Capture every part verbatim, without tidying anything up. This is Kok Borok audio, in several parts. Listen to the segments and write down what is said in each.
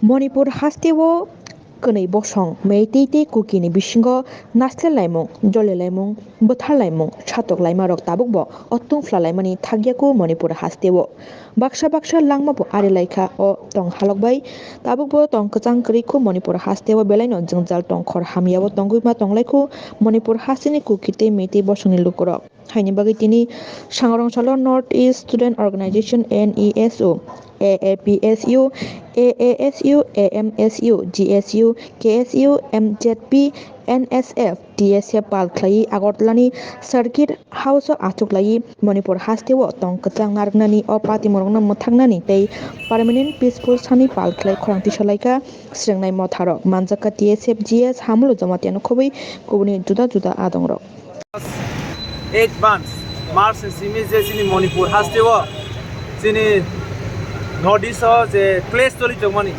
Manipur hasteo kwnwi bosong Meitei tei Kukini bisingo naisle laimung, jole laimung, bwthar laimung, satok laimarok tabukbo o tungphla laimani thakyaku Manipur hasteo. Baksa baksa langmabo ari laikha o tong halok bai. Tabukbo tong kwchang kwrwikhu Manipur hasteo belaino jwngjal tongkhor hamyao tongwima tonglaikhu Manipur hasteni Kuki tei Meitei bosongni lukurok. Haini bagwi tini Sangrong salo North East Student Organization, N E S O, A A P S U, A A S U, A M S U, G S U, K S U, M Z P, N S F, T S F pal khlaiwi Agartala ni Circuit House o achuk laiwi Manipur hasteo tong kwchang narwknani o patimorokno mwthaknani tei permanent peaceful sani pal khlai khorang tisalaikha srengnai motharok. Manjakha T S F G S Hamulu Jamatia no khobwi kubuni juda juda adongrok. Eight months, March ni simi je chini Manipur hasteo, chini North East o je clash choli tongmani,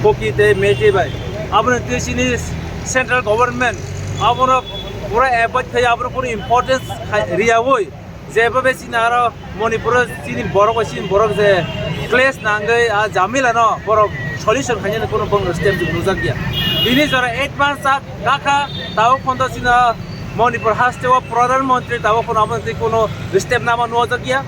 Kuki tei Meitei bai, abono twi chini central government abono pura avoid khai, abono kunu importance khai, riyawi, jeba be chini aro Manipur o chini borok bai chini borok je clash nangwi a jamila no borok solution khainani kunu bangla step nujak ya. Bini jora eight months a kakha tabo phondo chini Manipur hasteo Pradhan Mantri tabo phono abo twi kunu step nama nujak ya.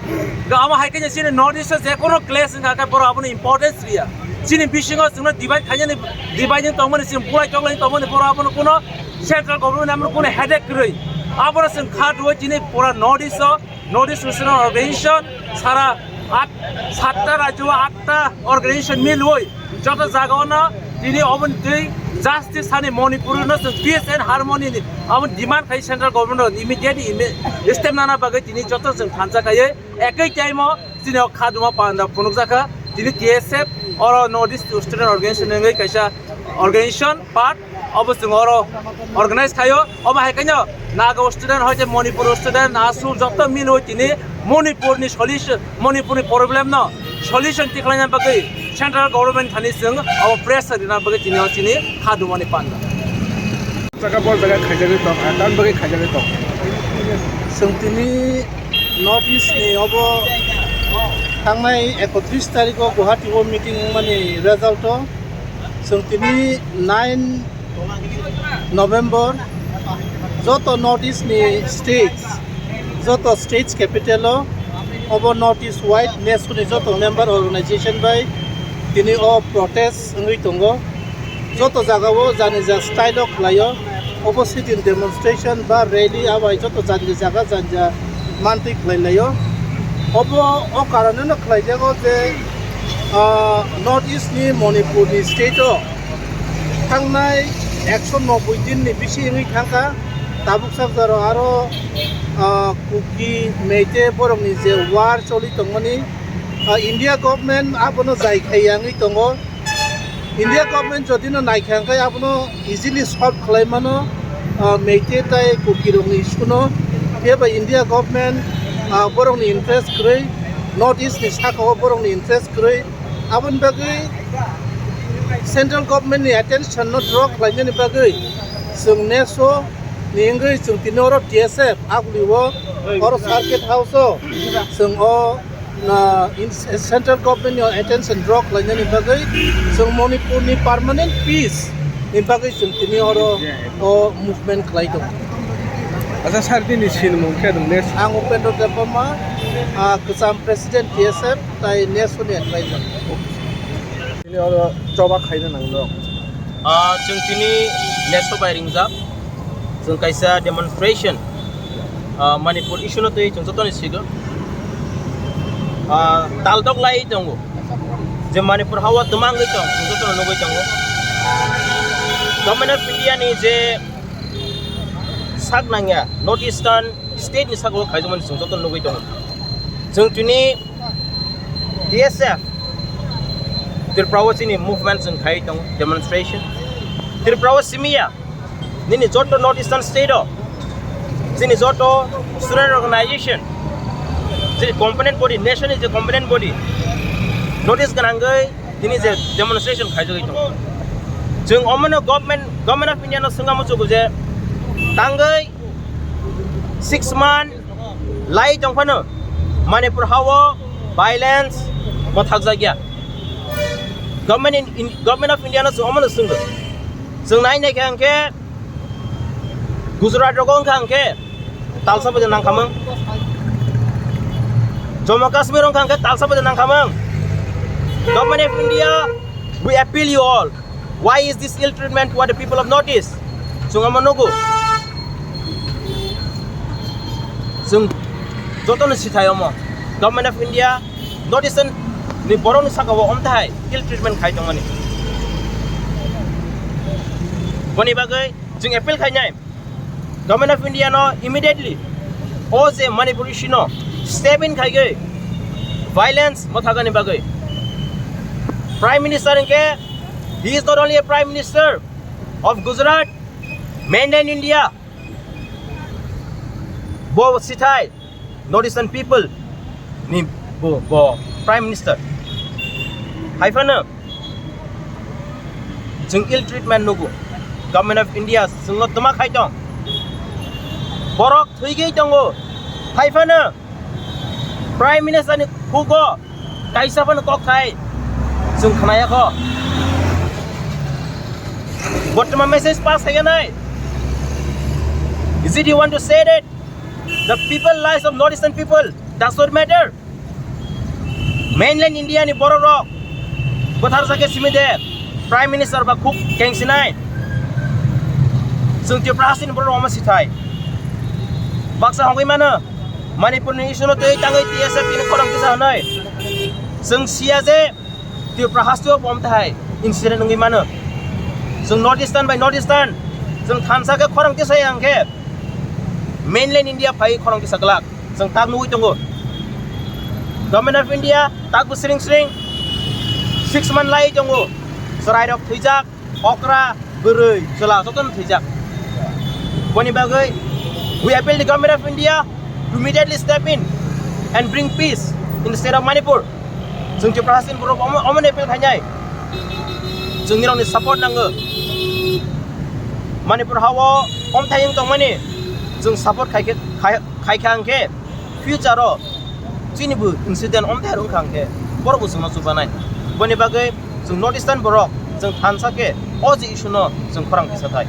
Ga amo hai khe chini North East o je kunu clash wngkha khe borok abono importance riya. Chini bisingo chwngno divide khainani, divide ni tongmani chini bulai toklai tongmani borok abono kunu central government abono kunu headache kwrwi. Abono chwng kha duo chini pura North East o North East Student Organization sara at, satta rajyo atta organization milwi joto jagao no tini oboni twi justice hani Manipur no chwng peace and harmony ni abo demand khai central government no immediately imi-, step nana bagwi tini joto chwng thansa khaiwi ekoi time o chini o khaduma panda phunukjakha tini T S F oro North East Student Organization wngwi kaisa organization part. Obo chwng oro organize khaio. Obo hai khe no Naga student, hoite Manipur student, ASU joto milwi tini Manipur ni solution, Manipur ni problem no solution tikhlaina bagwi central government thani chwng obo pressure rina bagwi tini o chini khadumani panda. Jaga bo jaga khaijagwi tong, ah, tamni bagwi khaijagwi tong. Chwng tini North East ni obo thangnai ekotris tarikh o Guwahati o meeting wngmani result o chwng tini nine November joto North East ni states, joto states capital o obo North East wide NESO ni joto member organization bai tini o protest wngwi tongo. Joto jagao jani ja style o khlaio. Obo sitting demonstration ba rally abai joto jani jaga jani ja mantwi khlai laio. Obo o karone no khlaijago je, ah, North East ni Manipur ni state o thangnai ekso noboi din ni bisi wngwi thangkha. Tabuk sak jaro aro, ah, Kuki, Meitei borok ni je war choli tongmani, ah, India government abono jai khai ya wngwi tongo. India government jodi no naikha hwnkhe abono easily solve khlai mano, ah, Meitei tai Kuki rokni issue no. Phiya ba India government, ah, borokni interest kwrwi, North East ni saka o borokni interest kwrwi. Aboni bagwi central government ni attention no draw khlainani bagwi chwng NESO ni wngwi chwng tini oro T S F aguli o oro circuit house o chwng o na in-, central government ni attention draw khlainani bagwi chwng Manipur ni permanent peace ni bagwi chwng tini oro o movement khlai tongo. Acha sir, nini sinimung khe nwng NESO? Ang Upendra Debbarma, ah, kwcham president T S F tai NESO ni advisor. Tini oro choba khaina nangno. Ah, chwng tini NESO bai ringjak. Chwng kaisa demonstration, ah, Manipur issue no twi chwng jotoni sigo. Ah, taldok lai tongo. Je Manipur hawa twmangwi tong, chwng jotono nugwi tongo. Government of India ni je sak nangya, North Eastern state ni saka o khaijak mani chwng jotono nugwi tongo. Chwng tini T S F Tripura o chini movement chwng khai tongo, demonstration. Tripura o simiya, nini joto North Eastern state o, chini joto student organization, chini component body, NESO ni je component body, notice gwnangwi tini je demonstration khaijagwi tongo. Chwng omono government, Government of India no swngna muchugo je tangwi six month lai tongphano Manipur hao violence mwthakjakya. Government in, in, Government of India no chwng omono swnggo. Chwng nai nai khe hwnkhe Gujarat rogo wngkha hwnkhe talsa bai nangkhamung. Jammu Kashmir wngkha hwnkhe talsa bai nangkhamung. Government of India, we appeal you all. Why is this ill treatment toward the people of Northeast? Chwng omo nugo. Chwng jotono sithai omo. Government of India, Northeastern ni borokni saka o omthai ill treatment khai tongmani. Boni bagwi chwng appeal khainai. Government of India no immediately o je Manipur issue no step in khaigwi violence mathagani bagwi. Prime Minister hwnkhe, he is not only a Prime Minister of Gujarat, mainland India, bo sithai North Eastern people ni bo, bo Prime Minister. Haiphano chwng ill treatment nugo. Government of India chwngno twma khai tong. Borok thwigwi tongo. Haiphano Prime Minister ni khugo kaisa phano kok khai chwng khwnaya kho. Bo twma message pass khai nai. Is it you want to say that the people lives of North Eastern people does not matter? Mainland India ni borok rok bwthar jake simi de Prime Minister ba khuk kengsinai. Chwng Tripura hasteni borok rok omo sithai. Baksa hongwi mano Manipur ni issue no twi tangwi T S F ni khorang kisa hwnwi. Chwng siya je Tripura hasteo bo omtahai incident wngwi mano. Chwng North Eastern bai North Eastern chwng thansa khe khorang kisa ya hwnkhe mainland India phai khorang kisa glak. Chwng tak nugwi tongo. Government of India tak bo sring sring six month lai tongo. Chwrai rok thwijak, okra, bwrwi, chwla jotono thwijak. Boni bagwi we appeal the Government of India to immediately step in and bring peace in the state of Manipur. Chwng Tripura hasteni borok omo, omo ni appeal khainai. Chwng nirokni support nango. Manipur hao omthai wng tongmani chwng support khai khe, khai, khai kha hwnkhe future o chini bo incident omthai wng kha hwnkhe borok bo chwngno chubanai. Boni bagwi chwng North Eastern borok chwng thansa khe o je issue no chwng khorang kisa thai.